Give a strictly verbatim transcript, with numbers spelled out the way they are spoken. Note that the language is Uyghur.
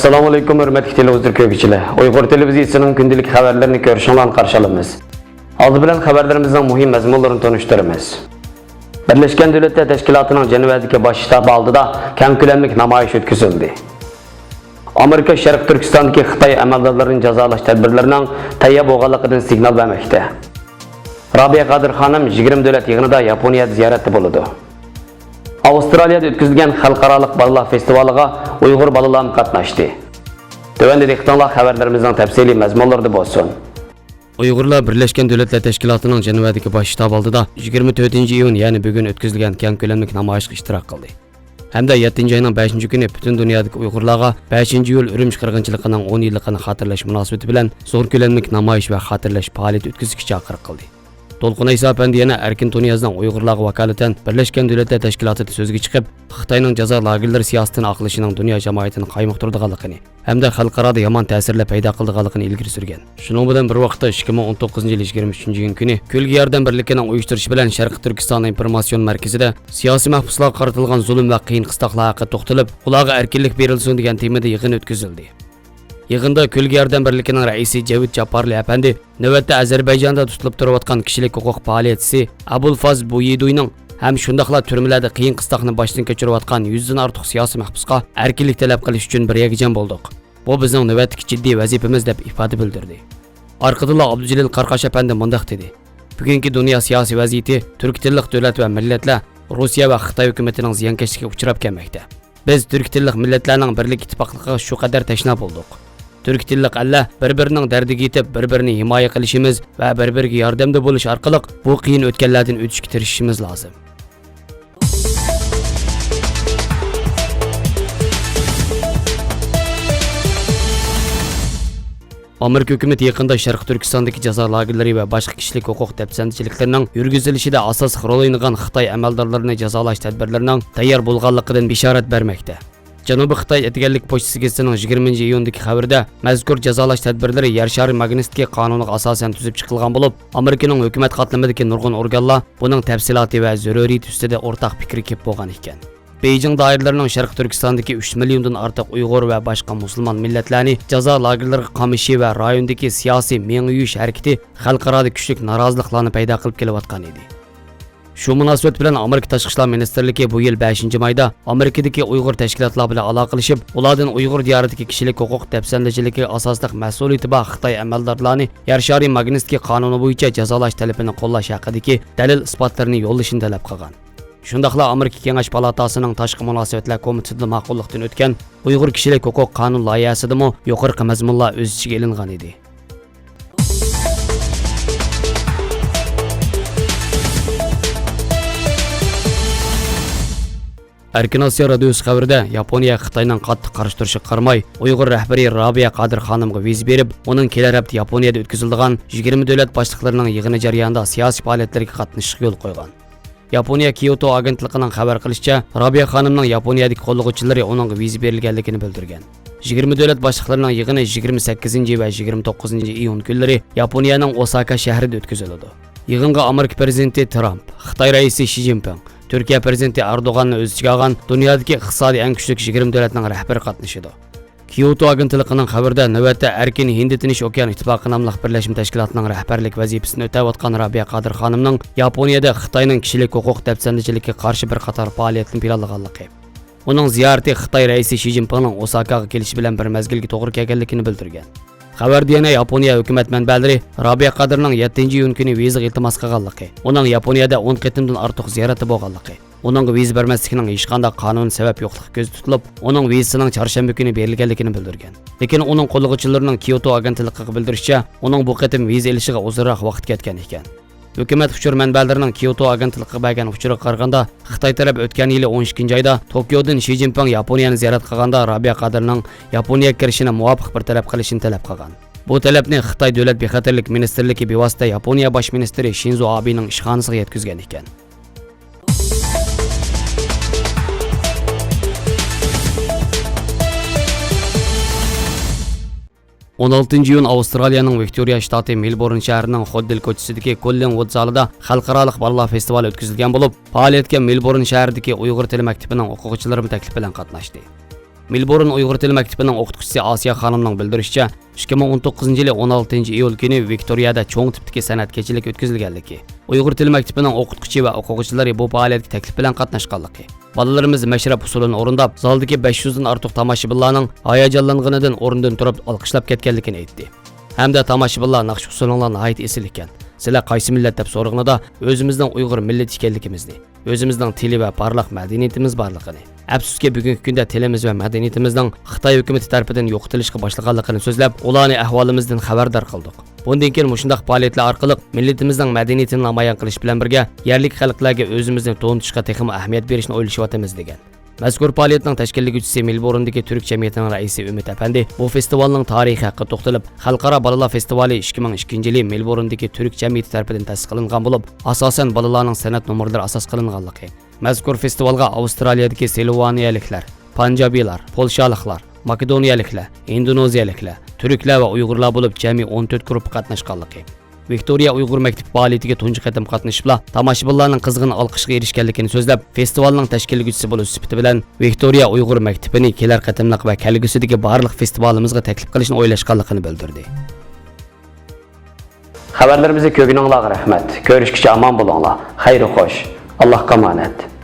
ئەسسالامۇئەلەيكۇم، ھۆرمەتلىك تېلېۋىزور كۆرگۈچىلەر. ئۇيغۇر تېلېۋىزىيىسىنىڭ كۈندىلىك خەۋەرلىرىنى كۆرۈشۈڭلارنى قارشى ئالىمىز. ئالدى بىلەن خەۋەرلىرىمىزنىڭ مۇھىم مەزمۇنلىرىنى تونۇشتۇرىمىز. بىرلەشكەن دۆلەتلەر تەشكىلاتىنىڭ جەنۋەدىكى باش شتابى ئالدىدا كەڭ كۆلەملىك نامايىش ئۆتكۈزۈلدى. ئامېرىكا شەرقىي تۈركىستاندىكى خىتاي ئەمەلدارلىرىنى جازالاش تەدبىرلىرىنىڭ تەييار بولغانلىقىدىن سىگنال بەرمەكتە. رابىيە قادىر خانىم يىگىرمە دۆلەت يىغىنىدا ياپونىيەدە زىيارەتتە بولىدۇ. ئاۋسترالىيەدە ئۆتكۈزۈلگەن خەلقئارالىق بالىلار فېستىۋالىغا ئۇيغۇر بالىلارمۇ قاتناشتى. تۆۋەندە دىققىتىڭلار خەۋەرلىرىمىزنىڭ تەپسىلىي مەزمۇنلىرىدا بولسۇن. ئۇيغۇرلار بىرلەشكەن دۆلەتلەر تەشكىلاتىنىڭ جەنۋەدىكى باش شتابى ئالدىدا يىگىرمە تۆتىنچى ئىيۇن، يەنى بۈگۈن ئۆتكۈزۈلگەن كەڭ كۆلەملىك نامايىشقا ئىشتىراك قىلدى ھەمدە يەتتىنچى ئاينىڭ بەشىنچى كۈنى پۈتۈن دۇنيادىكى ئۇيغۇرلارغا بەشىنچى ئىيۇل ئۈرۈمچى قىرغىنچىلىقىنىڭ ئون يىللىقىنى خاتىرىلەش مۇناسىۋىتى بىلەن زور كۆلەملىك نامايىش ۋە خاتىرىلەش پائالىيىتى ئۆتكۈزۈشكە چاقىرىق قىلدى. دولقۇن ئەيسا ئەپەندى يەنە ئەركىن تۇنىيازنىڭ ئۇيغۇرلارغا ۋاكالىتەن بىرلەشكەن دۆلەتلەر تەشكىلاتىدا سۆزگە چىقىپ، خىتاينىڭ جازا لاگېرلىرى سىياسىتىنى ئاقلىشىنىڭ دۇنيا جامائىتىنى قايمۇقتۇرىدىغانلىقىنى ھەمدە خەلقئارادا يامان تەسىرلەر پەيدا قىلىدىغانلىقىنى ئىلگىرى سۈرگەن. شۇنىڭ بىلەن بىر ۋاقىتتا، ئىككى مىڭ ئون توققۇزىنچى يىل يىگىرمە ئۈچىنچى ئىيۇن كۈنى كۆلگە ياردەم بىرلىكىنىڭ ئۇيۇشتۇرۇشى بىلەن شەرقىي تۈركىستان ئىنفورماتسىيون مەركىزىدە سىياسىي مەھبۇسلارغا قارىتىلغان زۇلۇم ۋە قىيىن قىستاقلار ھەققىدە توختىلىپ، ئۇلارغا ئەركىنلىك بېرىلسۇن دېگەن تېمىدا يىغىن ئۆتكۈزۈلدى. يىغىندا كۆلگە ياردەم بىرلىكىنىڭ رەئىسى جەۋىت جاپارلى ئەپەندى نۆۋەتتە ئەزەربەيجاندا تۇتۇلۇپ تۇرۇۋاتقان كىشىلىك ھوقۇق پائالىيەتچىسى ئەبۇلفاز بۇيىدۇينىڭ ھەم شۇنداقلا تۈرمىلەردە قىيىن قىستاقنى باشتىن كەچۈرۈۋاتقان يۈزدىن ئارتۇق سىياسىي مەھبۇسقا ئەركىنلىك تەلەپ قىلىش ئۈچۈن بىر يەرگە جەم بولدۇق. بۇ بىزنىڭ نۆۋەتتىكى جىددىي ۋەزىپىمىز، دەپ ئىپادە بىلدۈردى. ئارقىدىنلا ئابدۇجېلىل قارقاش ئەپەندى مۇنداق دېدى: بۈگۈنكى دۇنيا سىياسىي ۋەزىيىتى تۈرك تىللىق دۆلەت ۋە مىللەتلەر رۇسىيە ۋە خىتاي ھۆكۈمىتىنىڭ زىيانكەشلىكىگە ئۇچراپ كەلمەكتە. بىز تۈرك تىللىق مىللەتلەرنىڭ بىرلىك ئىتتىپاقلىقىغا شۇ قەدەر تەشنا بولدۇق. تۈرك تىللىق ئەللەر بىر-بىرىنىڭ دەردىگە يېتىپ، بىر-بىرىنى ھىمايە قىلىشىمىز ۋە بىر-بىرىگە ياردەمدە بولۇش ئارقىلىق بۇ قىيىن ئۆتكەللەردىن ئۆتۈشكە تىرىشىشىمىز لازىم. ئامېرىكا ھۆكۈمىتى يېقىندا شەرقىي تۈركىستاندىكى جازا لاگېرلىرى ۋە باشقا كىشىلىك ھوقۇق دەپسەندىچىلىكلىرىنىڭ يۈرگۈزۈلۈشىدە ئاساسلىق رول ئوينىغان خىتاي ئەمەلدارلىرىنى جازالاش تەدبىرلىرىنىڭ تەييار بولغانلىقىدىن بېشارەت بەرمەكتە. جەنۇبىي خىتاي ئەتىگەنلىك پوچتىسى گېزىتىنىڭ يىگىرمىنچى ئىيۇندىكى خەۋىرىدە، مەزكۇر جازالاش تەدبىرلىرى يەر شارى ماگنىتسكىي قانۇنىغا ئاساسەن تۈزۈپ چىقىلغان بولۇپ، ئامېرىكىنىڭ ھۆكۈمەت قاتلىمىدىكى نۇرغۇن ئورگانلار بۇنىڭ تەپسىلاتى ۋە زۆرۈرىيىتى ئۈستىدە ئورتاق پىكىرگە كېلىپ بولغان ئىكەن. بېيجىڭ دائىرىلىرىنىڭ شەرقىي تۈركىستاندىكى ئۈچ مىليوندىن ئارتۇق ئۇيغۇر ۋە باشقا مۇسۇلمان مىللەتلەرنى جازا لاگېرلىرىغا قامىشى ۋە رايوندىكى سىياسىي مېڭە يۇيۇش ھەرىكىتى خەلقئارادا كۈچلۈك نارازىلىقلارنى پەيدا قىلىپ كېلىۋاتقان ئىدى. شۇ مۇناسىۋەت بىلەن ئامېرىكا تاشقى ئىشلار مىنىستىرلىكى بۇ يىل بەشىنچى مايدا ئامېرىكىدىكى ئۇيغۇر تەشكىلاتلار بىلەن ئالاقىلىشىپ، ئۇلاردىن ئۇيغۇر دىيارىدىكى كىشىلىك ھوقۇق دەپسەندىچىلىكىگە ئاساسلىق مەسئۇلىيىتى بار خىتاي ئەمەلدارلارنى يەر شارى ماگنىتسكىي قانۇنى بويىچە جازالاش تەلىپىنى قوللاش ھەققىدىكى دەلىل-ئىسپاتلىرىنى يوللىشىنى تەلەپ قىلغان. شۇنداقلا ئامېرىكا كېڭەش پالاتاسىنىڭ تاشقى مۇناسىۋەتلەر كومىتېتىدا ماقۇللۇقتىن ئۆتكەن ئۇيغۇر كىشىلىك ھوقۇق قانۇن لايىھەسىدىمۇ يۇقىرىقى مەزمۇنلار ئۆز ئىچىگە ئېلىنغان ئىدى. ئەركىن ئاسىيا رادىيوسى خەۋىرىدە، ياپونىيە خىتاينىڭ قاتتىق قارشى تۇرۇشىغا قارىماي، ئۇيغۇر رەھبىرى رابىيە قادىر خانىمغا ۋىزا بېرىپ، ئۇنىڭ كېلەر ھەپتە ياپونىيەدە ئۆتكۈزۈلىدىغان يىگىرمە دۆلەت باشلىقلىرىنىڭ يىغىنى جەريانىدا سىياسىي پائالىيەتلەرگە قاتنىشىشىغا يول قويغان. ياپونىيە كيوتو ئاگېنتلىقىنىڭ خەۋەر قىلىشىچە، رابىيە خانىمنىڭ ياپونىيەدىكى قوللىغۇچىلىرى ئۇنىڭغا ۋىزا بېرىلگەنلىكىنى بىلدۈرگەن. يىگىرمە دۆلەت باشلىقلىرىنىڭ يىغىنى يىگىرمە سەككىزىنچى ۋە يىگىرمە توققۇزىنچى ئىيۇن كۈنلىرى ياپونىيەنىڭ ئوساكا شەھىرىدە ئۆتكۈزۈلىدۇ. يىغىنغا ئامېرىكا پىرېزىدېنتى ترامپ، خىتاي رەئىسى شى جىنپىڭ، تۈركىيە پىرېزىدېنتى ئەردوغاننى ئۆز ئىچىگە ئالغان دۇنيادىكى ئىقتىسادىي ئەڭ كۈچلۈك يىگىرمە دۆلەتنىڭ رەھبىرى قاتنىشىدۇ. كيوتو ئاگېنتلىقىنىڭ خەۋىرىدە، نۆۋەتتە ئەركىن ھىندى تىنچ ئوكيان ئىتتىپاقى ناملىق بىرلەشمە تەشكىلاتنىڭ رەھبەرلىك ۋەزىپىسىنى ئۆتەۋاتقان رابىيە قادىر خانىمنىڭ ياپونىيەدە خىتاينىڭ كىشىلىك ھوقۇق دەپسەندىچىلىكىگە قارشى بىر قاتار پائالىيەتنى پىلانلىغانلىقى، ئۇنىڭ زىيارىتى خىتاي رەئىسى شى جىنپىڭنىڭ ئوساكاغا كېلىشى بىلەن بىر مەزگىلگە توغرا كەلگەنلىكىنى بىلدۈرگەن. خەۋەردە يەنە ياپونىيە ھۆكۈمەت مەنبەلىرى رابىيە قادىرنىڭ يەتتىنچى ئىيۇن كۈنى ۋىزىغا ئىلتىماس قىلغانلىقى، ئۇنىڭ ياپونىيەدە ئون قېتىمدىن ئارتۇق زىيارەتتە بولغانلىقى، ئۇنىڭغا ۋىزا بەرمەسلىكنىڭ ھېچقانداق قانۇنىي سەۋەب يوقلۇقى كۆزدە تۇتۇلۇپ، ئۇنىڭ ۋىزىسىنىڭ چارشەنبە كۈنى بېرىلگەنلىكىنى بىلدۈرگەن. لېكىن ئۇنىڭ قوللىغۇچىلىرىنىڭ كيوتو ئاگېنتلىقىغا بىلدۈرۈشىچە، ئۇنىڭ بۇ قېتىم ۋىزا ئېلىشىغا ئۇزۇنراق ۋاقىت كەتكەن ئىكەن. ھۆكۈمەت ئۇچۇر مەنبەلىرىنىڭ كيوتو ئاگېنتلىقىغا بەرگەن ئۇچۇرىغا قارىغاندا، خىتاي تەرەپ ئۆتكەن يىلى ئون ئىككىنچى ئايدا توكيودىن شى جىنپىڭ ياپونىيەنى زىيارەت قىلغاندا، رابىيە قادىرنىڭ ياپونىيەگە كىرىشىنى مۇۋاپىق بىر تەرەپ قىلىشىنى تەلەپ قىلغان. بۇ تەلەپنى خىتاي دۆلەت بىخەتەرلىك مىنىستىرلىكى بىۋاسىتە ياپونىيە باش مىنىستىرى شىنزو ئابېنىڭ ئىشخانىسىغا يەتكۈزگەن ئىكەن. ئون ئالتىنچى ئىيۇن ئاۋسترالىيەنىڭ ۋىكتورىيا شتاتى مېلبورن شەھىرىنىڭ خوددېل كوچىسىدىكى كوللىنۋۇد زالىدا خەلقئارالىق بالىلار فېستىۋالى ئۆتكۈزۈلگەن بولۇپ، پائالىيەتكە مېلبورن شەھىرىدىكى ئۇيغۇر تىلى مەكتىپىنىڭ ئوقۇغۇچىلىرىمۇ تەكلىپ بىلەن قاتناشتى. مېلبورن ئۇيغۇر تىلى مەكتىپىنىڭ ئوقۇتقۇچىسى ئاسىيە خانىمنىڭ بىلدۈرۈشىچە، ئىككى مىڭ ئون توققۇزىنچى يىلى ئون ئالتىنچى ئىيۇل كۈنى ۋىكتورىيەدە چوڭ تىپتىكى سەنئەت كېچىلىكى ئۆتكۈزۈلگەنلىكى، ئۇيغۇر تىلى مەكتىپىنىڭ ئوقۇتقۇچى ۋە ئوقۇغۇچىلىرى بۇ پائالىيەتكە تەكلىپ بىلەن قاتناشقانلىقى، بالىلىرىمىز مەشرەپ ئۇسسۇلىنى ئورۇنداپ، زالدىكى بەش يۈزدىن ئارتۇق تاماشىبىنلارنىڭ ھاياجانلانغىنىدىن ئورنىدىن تۇرۇپ ئالقىشلاپ كەتكەنلىكىنى ئېيتتى. ھەمدە تاماشىبىنلار ناخشا ئۇسسۇلۇڭلار ناھايىتى ئېسىل ئىكەن. سىلەر قايسى مىللەت دەپ سورىغىنىدا ئۆزىمىزنىڭ ئۇيغۇر مىللىتى ئىكەنلىكىمىزنى، ئۆزىمىزنىڭ تىلى ۋە پارلاق مەدەنىيىتىمىز بارلىقىنى، ئەپسۇسكى، بۈگۈنكى كۈندە تىلىمىز ۋە مەدەنىيىتىمىزنىڭ خىتاي ھۆكۈمىتى تەرىپىدىن يوقىتىلىشقا باشلىغانلىقىنى سۆزلەپ، ئۇلارنى ئەھۋالىمىزدىن خەۋەردار قىلدۇق. بۇندىن كېيىن مۇشۇنداق پائالىيەتلەر ئارقىلىق مىللىتىمىزنىڭ مەدەنىيىتىنى نامايان قىلىش بىلەن بىرگە، يەرلىك خەلقلەرگە ئۆزىمىزنى تونۇتۇشقا تېخىمۇ ئەھمىيەت بېرىشنى ئويلىشىۋاتىمىز، دېگەن. مەزكۇر پائالىيەتنىڭ تەشكىللىگۈچىسى مېلبورندىكى تۈرك جەمئىيىتىنىڭ رەئىسى ئۈمىد ئەپەندى بۇ فېستىۋالنىڭ تارىخى ھەققىدە توختىلىپ، خەلقئارا بالىلار فېستىۋالى ئىككى مىڭ ئىككىنچى يىلى مېلبورندىكى تۈرك جەمئىيىتى تەرىپىدىن تەسىس قىلىنغان بولۇپ، ئاساسەن بالىلارنىڭ سەنئەت نومۇرلىرى ئاساس قىلىنغانلىقى، مەزكۇر فېستىۋالغا ئاۋسترالىيەدىكى سىلۋانىيەلىكلەر، پانجابىلار، پولشالىقلار، ماكېدونىيەلىكلەر، ئىندونېزىيەلىكلەر، تۈركلەر ۋە ئۇيغۇرلار بولۇپ جەمئىي ئون تۆت گۇرۇپپا قاتناشقانلىقى، ۋىكتورىيە ئۇيغۇر مەكتىپى پائالىيىتىگە تۇنجى قېتىم قاتنىشىپلا، تاماشىبىنلارنىڭ قىزغىن ئالقىشىغا ئېرىشكەنلىكىنى سۆزلەپ، فېستىۋالنىڭ تەشكىللىگۈچىسى بولۇش سۈپىتى بىلەن ۋىكتورىيە ئۇيغۇر مەكتىپىنى كېلەر قېتىملىق ۋە كەلگۈسىدىكى بارلىق فېستىۋالىمىزغا تەكلىپ قىلىشنى ئويلاشقانلىقىنى بىلدۈردى. خەۋەرلىرىمىزنى كۆرگىنىڭلارغا رەھمەت. كۆرۈشكىچە ئامان بولۇڭلار. خەير خوش. ئاللاھقا ئامانەت.